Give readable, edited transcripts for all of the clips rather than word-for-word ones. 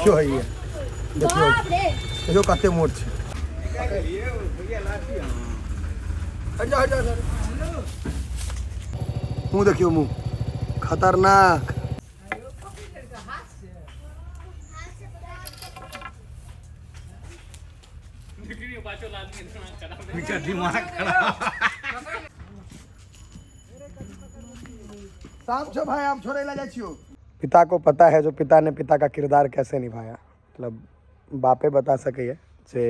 देखियौ हैया, देखियौ। बाप रे। देखियौ कते मोट छै। हट जा, हट जा, हट जा। मुँह देखियौ, मुँह खतरनाक। दिमाग खराब। साफ छौ भाई, आब छोड़ै ला जाइ छियौ। पिता को पता है जो पिता ने पिता का किरदार कैसे निभाया, मतलब बापे बता सकैए जे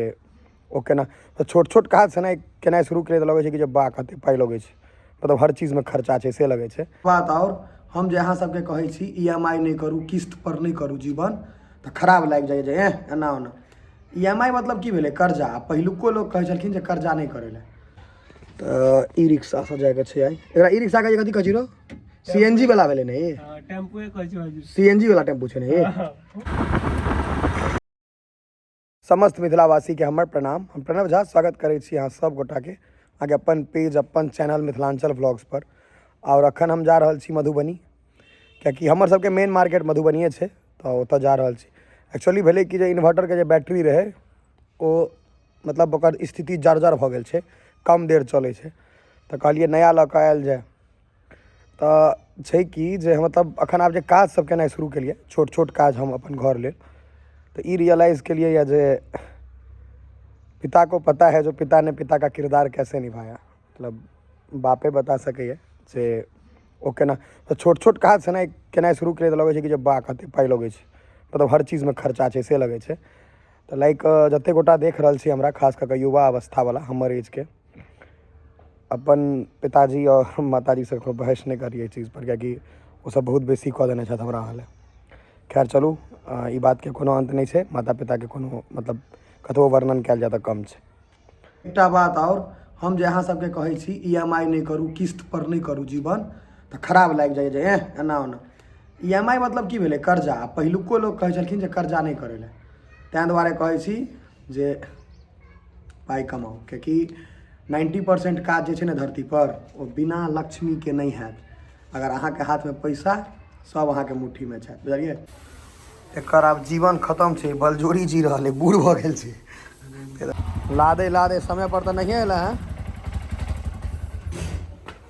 ओ केना। तऽ छोट छोट काज सेनाइ केनाइ शुरू केलियै तऽ लगै छै कि जे बा कते पाइ लगै छै, मतलब हर चीजमे खर्चा छै से लगै छै। बात आओर हम जे अहाँ सबके कहै छी ई एम आई नहि करू, किस्त पर नहि करू जीवन, तऽ खराब लागि जाइए जे एह एना ओना। ई एम आई मतलब की भेलै? कर्जा। आ पहिलुको लोक कहै छलखिन जे कर्जा नहि करै लए। तऽ ई रिक्शासँ जाइके छै आइ। एकरा ई रिक्शा कहै छै, कथी कहै छी रौ? सी एन जी वाला भेलै ने ई? टेम्पुए कहै छै भाईजी। सी एन जी वाला टेम्पू छै ने ई? समस्त मिथिलावासीके हमर प्रणाम। हम प्रणव झा स्वागत करै छी अहाँ सब गोटाके अहाँके अपन पेज, अपन चैनल मिथिलाञ्चल व्लॉग्स पर। आओर अखन हम जा रहल छी मधुबनी, कियाकि हमर सबके मेन मार्केट मधुबनिए छै, तऽ ओतऽ जा रहल छी। एक्चुअली भेलै कि जे इन्वर्टरके जे बैटरी रहै ओ मतलब ओकर स्थिति जर्जर भऽ गेल छै, कम देर चलै छै, तऽ कहलियै नया लऽ कऽ आयल जाय। तऽ छै कि जे मतलब अखन आब जे काज सब केनाइ शुरू केलियै, छोट छोट काज हम अपन घर लेल, तऽ ई रियलाइज केलियै यऽ जे पिता को पता है जो पिता ने पिता का किरदार कैसे निभाया, मतलब बापे बता सकैए जे ओ केना। तऽ छोट छोट काज सेनाइ केनाइ शुरू केलियै तऽ लगै छै कि जे बा कते पाइ लगै छै, मतलब हर चीजमे खर्चा छै से लगै छै। तऽ लाइक जतेक गोटा देख रहल छी हमरा, खास कऽ कऽ युवा अवस्थावला हमर एजके, अपन पिताजी आओर माताजीसँ कखनो बहस नहि करी एहि चीजपर, किएकि ओसभ बहुत बेसी कऽ देने छथि हमरा अहाँ लए। खैर चलू, ई बातके कोनो अन्त नहि छै, माता पिताके कोनो मतलब कतबो वर्णन कयल जाय तऽ कम छै। एकटा बात आओर हम जे अहाँ सबके कहै छी ई एम आई नहि करू, किस्त पर नहि करू जीवन, तऽ खराब लागि जाइए जे एह एना ओना। ई एम आई मतलब की भेलै? कर्जा। आ पहिलुको लोक कहै छलखिन जे कर्जा नहि करै लए, ताहि दुआरे कहै छी जे पाइ कमाउ, कियाकि 90% काज जे छै ने धरतीपर ओ बिना लक्ष्मीके नहि हैत। अगर अहाँके हाथमे पैसा, सब अहाँके मुट्ठीमे छै, बुझलियै? एकर आब जीवन खतम छै, बलजोरी जी रहल है, बूढ़ भऽ गेल छै। लादे लादे समय पर तऽ नहिए एलै हँ।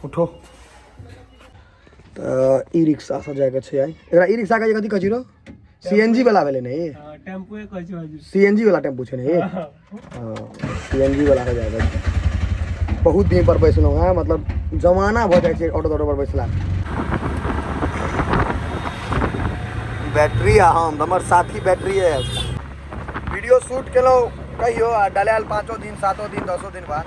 उठो। तऽ ई रिक्शासँ जाइके छै आइ। एकरा ई रिक्शा कहै छै, कथी कहै छी रौ? सी एन जी वाला भेलै ने ई? टेम्पुए कहै छै भाईजी। सी एन जी वाला टेम्पू छै ने ई? सी एन जी वाला हो जाएगा। बहुत दिन पर बैसलहुँ हँ, मतलब जमाना भऽ जाइ छै ऑटो तोटो पर बैसला। बैटरी आ हम, हमर साथी बैटरी है। वीडियो शूट केलहुँ कहियो आ डलायल 5 दिन, 7 दिन, 10 दिन बाद।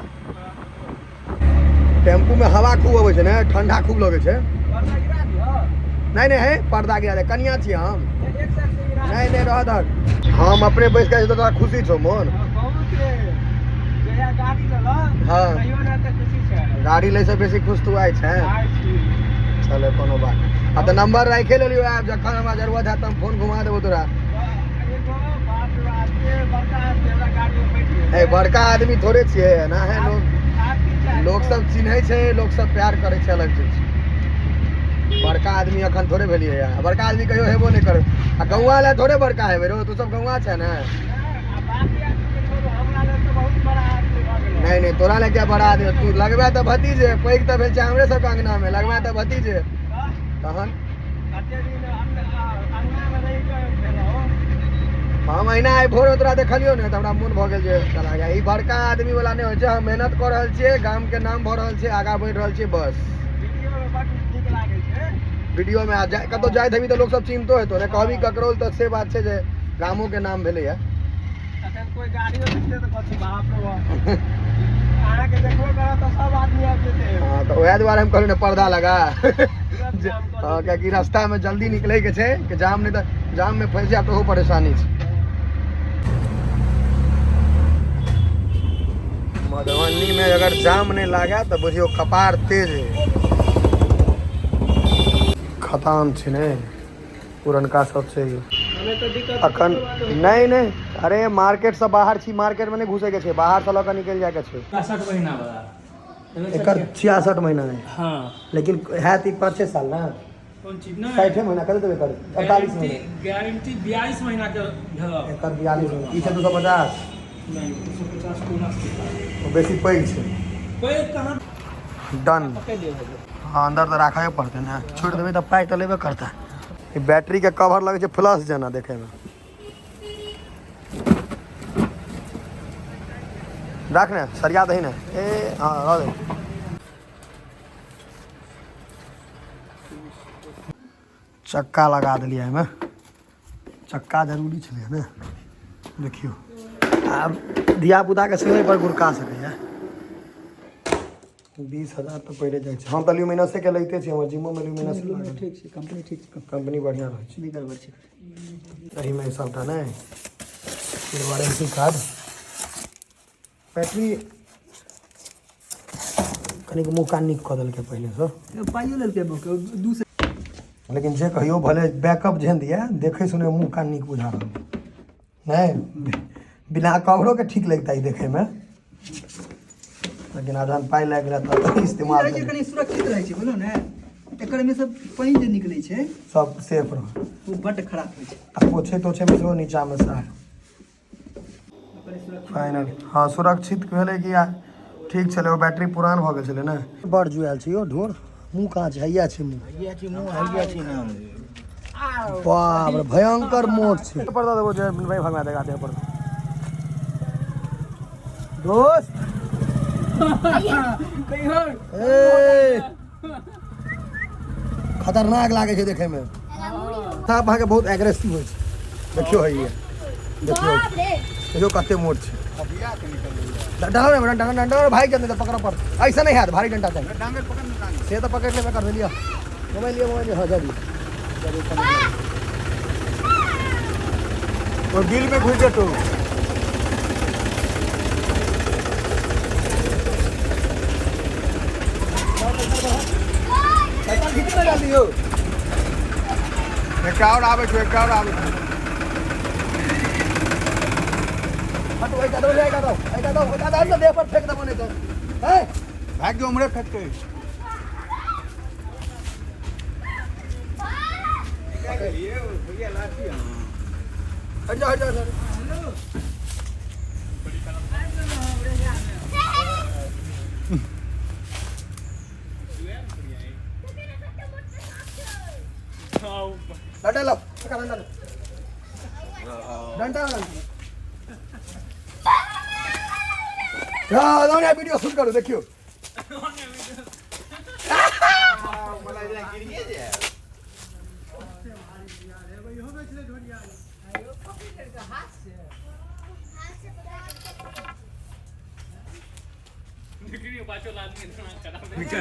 टेम्पू में हवा खूब अबै छै ने, ठंडा खूब लगै छै। नहीं नहीं है, पर्दा गिरा दे, कनिया छी हम। नहीं नहीं, रह दहक, हम अपने बैस के तोरा खुशी छौ मोन। हाँ। गाड़ी लै से बेसी खुश तू आइ छै। चले कोनो बात। आब तऽ नंबर राखे लेलियो, आब जखन हमरा जरूरत हैत तऽ हम फोन घुमा देबो तोरा। ए बड़का आदमी थोड़े छियै, एना है लोग, लोक सब चिन्है छै, लोक सब प्यार करै छै, अलग चीज छै। बड़का आदमी अखन थोड़े भेलियै है, बड़का आदमी कहियो हेबो नहि करै। आ गौआ लए थोड़े बड़का हेबै रो, तू सब गौआ छै ने। नहीं नहीं, तोरा लए क्या बड़ा आदमी, तू लगबै तऽ भतीजे, पैघ तऽ भेल छै हमरे सबके अंगना मे, लगबै तऽ भतीजे तहन। हम अहिना आइ भोर तोरा देखलियौ ने तऽ हमरा मोन भऽ गेल जे चला गया। ई बड़का आदमी वाला नहि होइ छै। हम मेहनत कऽ रहल छियै, गाम के नाम भऽ रहल छै, आगाँ बढ़ि रहल छियै, बस। वीडियो में आ जाय, कतौ जाइत हेबी तऽ लोक सब चिन्हतो हेतौ ने, कहबी ककरो तऽ से बात छै जे गामो के नाम भेलैया। कोई गाड़ियो देखते तऽ कहतै बाप रे बाप, अहाँके देखबो करत तऽ सब आदमी आबि जेतै। हाँ, तऽ वएह दुआरे हम कहलहुँ ने पर्दा लगा। हाँ, कियाकि रास्ता में जल्दी निकले के छै कि जाम नहीं तऽ जाम में फंसि जायब तऽ ओहो परेशानी छै। मधुबनी में अगर जाम नहीं लागे तऽ बुझियौ कपार तेज है, खतम छै ने पुरनका सब छै। अखन नहीं नहीं, अरे मार्केट से बाहर छी, मार्केट में नहीं घुसे के छै, बाहर से लऽ कऽ निकलि जाय के छै। 66 महीना वाला एकर 66 महीना है। हाँ। लेकिन हैत ई 5 साल ने। कोन चीज नहि। 60 महीना कते देबै कर 48 महीना। गारंटी 42 महीना के भेल। एकर 42 महीना। ई छै 250। नहि, 250 कोना से? बेसी पैघ छै। पैघ कहाँ? डन। पकड़ि लेबै। हाँ, अंदर तऽ राखहे पड़तै ने, छोड़ि देबै तऽ पाइ तऽ लेबे करतै। ई बैटरी के कवर लगै छै फ्लश जेना देखैमे। राख ने, सरिया दही ने। ए हाँ, रह दे। चक्का लगा देलियै एहिमे, चक्का जरूरी छलै ने। देखियौ, आब धियापुताके सेहो एहिपर गुड़का सकैए। 20,000 तऽ पड़ि जाइ छै। हम तऽ ल्यूमिनसेके लैते छी, हमर जिमोमे ल्यूमिनस लागल। ठीक छै, कंपनी ठीक छै। कंपनी बढ़िआँ रहै छै। नहि गड़बड़ छै। एहिमे सबटा नहि, फिर वारंटी कार्ड। बैटरी कनिक मुँह कान नीक कऽ देलकै पहिलेसँ। पाइयो लेलकै 200। लेकिन जे कहियो, भले बैकअप जेहन दिए, देखै सुनै मुँह कान नीक बुझा रहल नहि। बिना कवरोके ठीक लगता ई देखैमे, लेकिन आब जहन पाइ लागि गेलै तऽ इस्तेमाल रहै छै, कनि सुरक्षित रहै छै, बुझलहुँ ने? एकर मे सब पानि जे निकलै छै, सब सेफ रह। ओ बड्ड खराब होइ छै। आ पोछे तोछेमे सेहो नीचाँमे साफ। कनि सुरक्षित। फाइनल। हँ, सुरक्षित भेलै कि आ ठीक छलै। ओ बैटरी पुरान भऽ गेल छलै ने। बड़ जुआयल छै यौ ढोर। मुँह कहाँ छै? हैया छै मुँह। हैया छी मुँह, हैया छी नाम। बाप रे, भयंकर मोट छै। पर दऽ देबो जे भाई भगा देगा देह पर। दोस्त ए, खतरनाक लागै छै देखै मे। साँप अहाँके बहुत एग्रेसिव होइ छै। देखियौ, हैया देखियौ। बाप रे। देखियौ कते मोट छै। डंडा ने, डंडा, डंडा भागि जायत, नहि तऽ पकड़ऽ पड़त। ऐसे नहि हैत, भारी डंडा चाही। से तऽ पकड़ि लेबे करबै। लिअ मोबाइल, लिअ मोबाइल। हँ, जा दियौ। ओ बिल में घुसि जेतौ। डंडा खींच ने जल्दी यौ। एकटा आओर आबै छौ, एकटा आओर आबै छौ। हटू, ऐका दो, ऐका दो, ऐका दो, ऐका दो ने, देह पर फेंक देबो नहि तऽ है। भागि जो, उम्हरे फेकतै। हट जाओ, हट जाओ, हट जाओ। डंडा लो, ऐका डंडा लो, डंडा लो। हाँ, लाओ, वीडियो शूट करो। देखियो।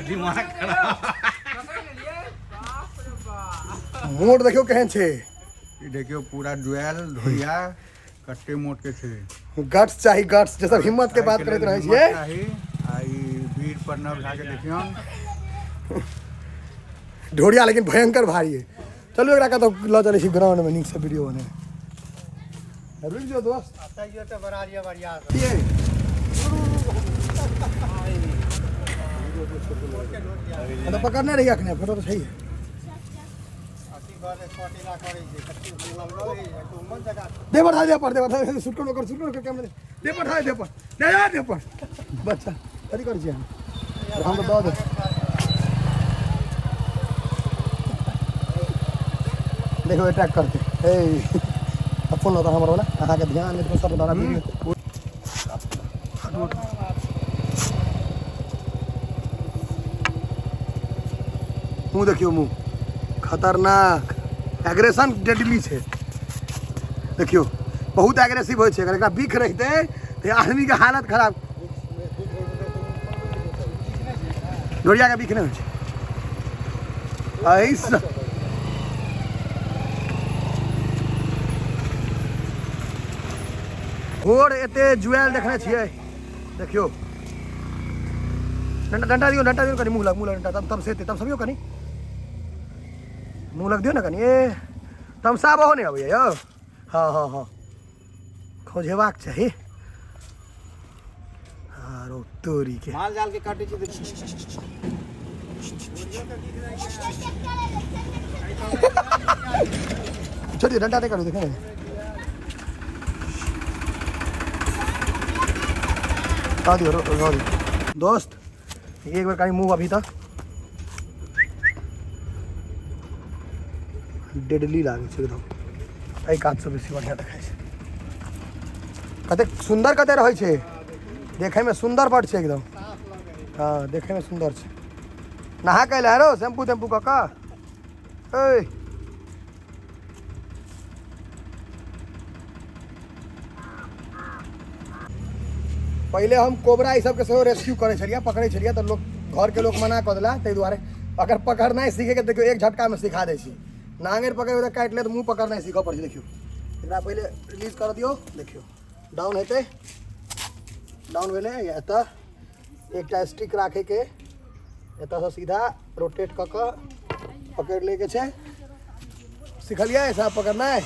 दिमाग खराब। मोट देखियो केहन छै। ई देखियौ, पूरा जुआयल ढोरिया कते मोट के छै। गट्स चाही, गट्स। जे सब हिम्मत के बात एहिके करैत लेल रहै हिम्मत छियै। चाही। आ ई वीर प्रणव झा के देखियौन। ढोरिया लेकिन भयंकर भारी है। चलू, एकरा कतौ लऽ चलै छी ग्राउंड में, नीक से वीडियो बने। रुकि जाओ दोस्त। ये। तऽ पकड़ने रही अखने, फोटो तऽ छैहे। दे पर, दे पर, दे पर। शूट करो, कर, शूट करो कैमरा। दे पर, दे पर, दे, दे पर। बच्चा कथी करै छियै? हम तऽ दऽ दे। देखो, अटैक करते। ए, फोन लऽ हमर वाला। अहाँके ध्यान नहि, सब दादा वीडियो। मुँह देखियौ, मुँह खतरनाक, एग्रेशन डेडली छै। देखियौ, बहुत एग्रेसिव होइ छै। अगर एकरा बिख रहितै तऽ आदमीके हालत खराब। ढोरियाके बिख नहि होइ छै। एहिसँ घोर एते जुआयल देखने छियै? देखियौ, डंडा, डंडा दियौ, डंडा दियौ कनि। मुँह लग, मुँह लग डंडा। तम तम से तम सबियौ कनि, मुँह लग दियौ ने कनि। ए, तमसाबहो नहि अबैया यौ। हँ हँ हँ, खोजेबाक चाही। आरो तोरी के माल जाल के काटे छै तऽ। छोड़िए, डंडा नहीं करो, देखे दियो, रो दियो। दोस्त एक बार कहीं मुंह अभी तक डेडली लागै छै एकदम। एहि कातसँ बेसी बढ़िआँ देखाइ छै। कतेक सुन्दर कते रहै छै देखैमे, सुन्दर बड छै एकदम। हँ, देखैमे सुन्दर छै। नहा के अयलै रो शैम्पू तैम्पू कऽ कऽ? ऐ पहिले हम कोबरा ई सबके सेहो रेस्क्यू करै छलियै, पकड़ै छलियै, तऽ लोक घरके लोक मना कऽ देला। ताहि दुआरे अगर पकड़नाइ सीखेके, देखियौ, एक झटकामे सिखा दै छी। नांगरि पकड़बै तऽ काटि लेत, मुँह पकड़नाइ सीखऽ पड़ै छै। देखियौ, एकरा पहिले रिलीज कर दियौ। देखियौ, डाउन हेतै, डाउन भेलै। एतऽ एकटा स्टिक राखैके, एतऽसँ सीधा रोटेट कऽ कऽ पकड़ि लैके छै। सिखलियै साँप पकड़नाइ?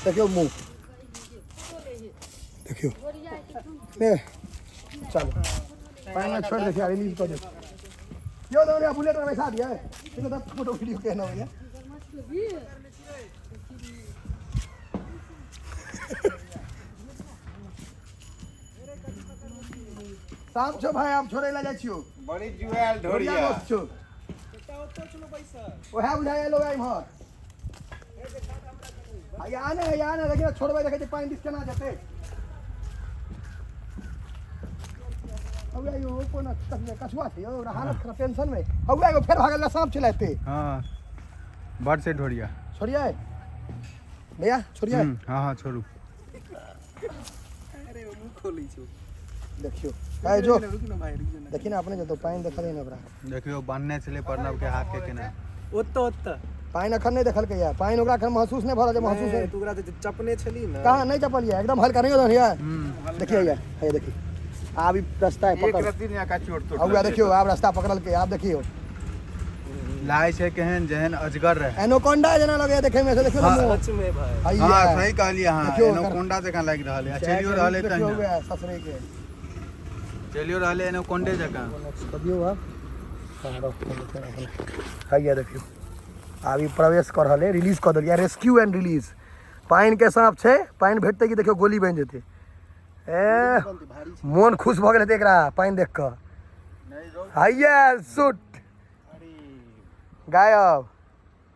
देखियौ, मुँह देखियौ ने। चलो, पानिमे छोड़ि देखियौ, रिलीज कऽ दियौ। यौ दौड़िया, बुलेट में बैसा दियै। देखो तऽ फोटो वीडियो केहन अबैया। साँप छौ भाई, आब छोड़ै लए जाइ छियौ। बड़ी जुआयल ढोरिया ढोरिया। दोस्त छौ, ओएह बुझाइ लोग इम्हर। आ यहाँ ने, यहाँ ने, देखिए, छोड़बै, देखै छियै पानि दिस केना जेतै। हौआ यौ, कोन कछुआ छै यौ? ओकरा हालत खराब, टेंशन में। हौआ एगो फेर भागल, साँप छलै एते। हाँ, बड़ से ढोरिया। छोड़िए भैया, छोड़िए। हाँ हाँ, छोड़ू। अरे, मुँह खोलै छौ। देखियौ, है जो। रुक ना भाई, रुक ना। देखी ने, अपने जतो पानि देखलियै ने ओकरा। देखियौ, बान्हने छलै प्रणव के हाथ के केना। ओतऽ ओतऽ। पानि अखन नहि देखलकै या, पानि ओकरा अखन महसूस नहि भऽ रहल छै, महसूस नहि, तू ओकरा तऽ चपने छली ने। कहाँ? नहि चपलियै, एकदम हल्का नहीं होता है। हम्म। देखिए ये है, देखिए, आब ई रास्ता है एक पकड़ रत्ती ने का चोट तोट। हौआ देखियौ, आब रास्ता पकड़लकै, आब देखियौ। लाय छै केहन, जेहन अजगर रहे। एनोकोंडा जेना लगैया देखै में से, देखियौ ने मुँह। सच में भाई। हैया। हाँ, सही कहलियै अहाँ। देखियौ ओकर- एनाकोंडा जकाँ लागि रहल है। चलियो रहलै देखियौ तहिना। हौआ ससरे के। चलियो रहलै एनाकोंडे जकाँ। कहियौ आब। हाँ, हैया देखियौ, आब ई प्रवेश कऽ रहल है। रिलीज कऽ देलियै, रेस्क्यू एंड रिलीज। पानि के साँप छै, पानि भेटतै कि देखियौ गोली बनि जेतै। ए मोन खुश भऽ गेल हेतै एकरा पानि देख कऽ। हैया, सुट गायब।